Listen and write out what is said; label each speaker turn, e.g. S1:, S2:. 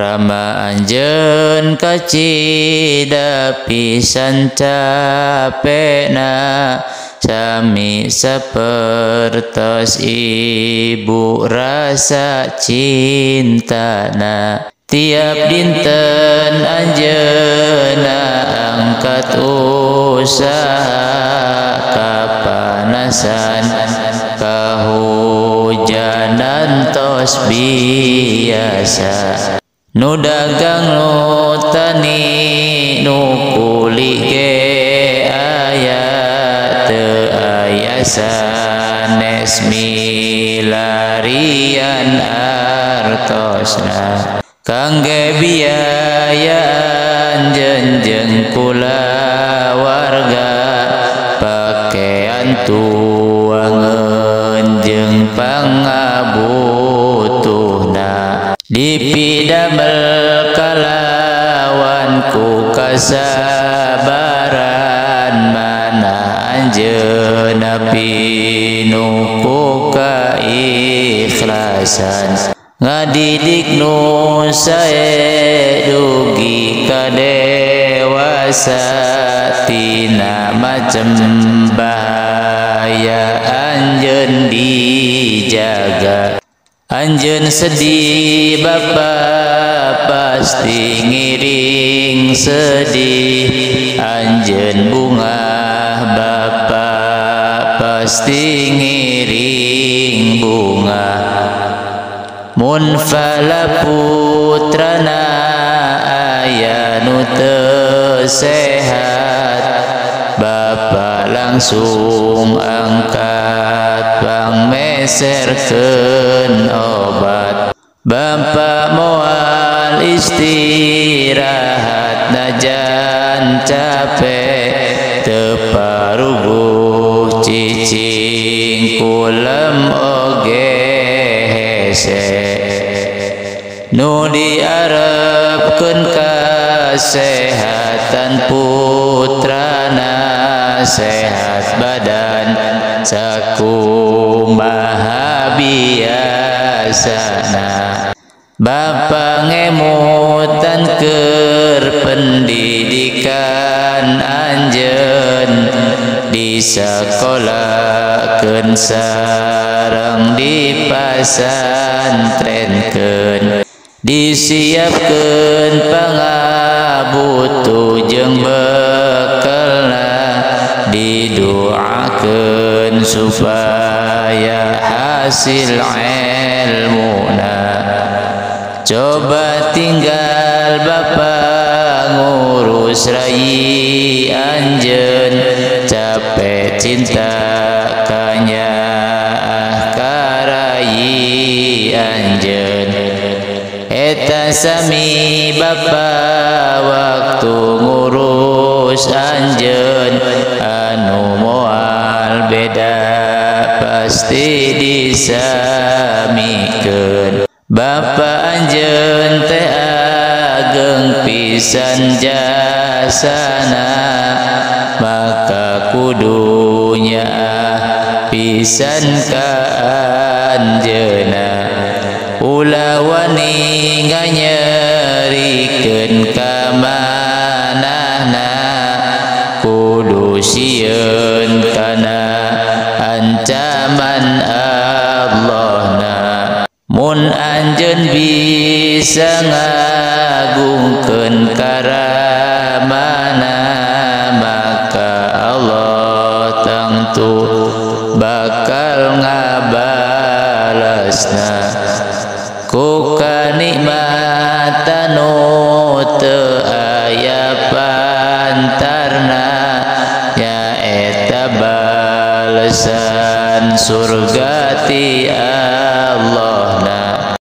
S1: Rama anjeun kacida pisan capena sami sapertos ibu rasa cintana. Tiap dinten anjeunna angkat usaha kapanasan kahujanan tos biasa. Nu dagang nu tani nu kuli ge aya teu aya sanes milarian artosna. Kangge biaya anjeun jeung kulawarga pakaian tuangeun jeung pangabutuhna. Dipidamel kalawan ku kasabaran mana anjeunna pinuh ku kaikhlasan. Ngadidik nu sae dugi ka dewasa tina macem bahaya anjeun dijaga. Anjeun sedih bapa pasti ngiring sedih, anjeun bungah bapa pasti ngiring bungah. Mun fala putrana aya nu teu sehat bapa langsung angkat pangmeserkeun obat. Bapa moal istirahat najan capek teu parubuh cicing kulem oge hese. Nu diarepkeun kasehatan putrana sehat badan sakumaha biasana. Bapa ngemutan keur pendidikan anjeun disakolahkeun sareng dipasantrenkeun. Disiapkeun pangabutuh jeung bekelna diduakeun supaya hasil ilmuna. Coba tinggal bapa ngurus rai anjeun capek cinta kanyaah ka rai anjeun. Eta sami bapa waktu ngurus anjeun anu moal beda pasti disamikeun. Bapa anjeun teh ageng pisan jasana maka kudunya pisan ka anjeunna. Ulah wani nganyerikeun ka manahna kudu sieun kana ancaman Allahna. Mun anjeun bisa ngagungkeun karamana maka Allah tangtu bakal ngabalasna. Ku kanikmatan nu teu aya pantarna nyaeta balesan surga ti Allahna.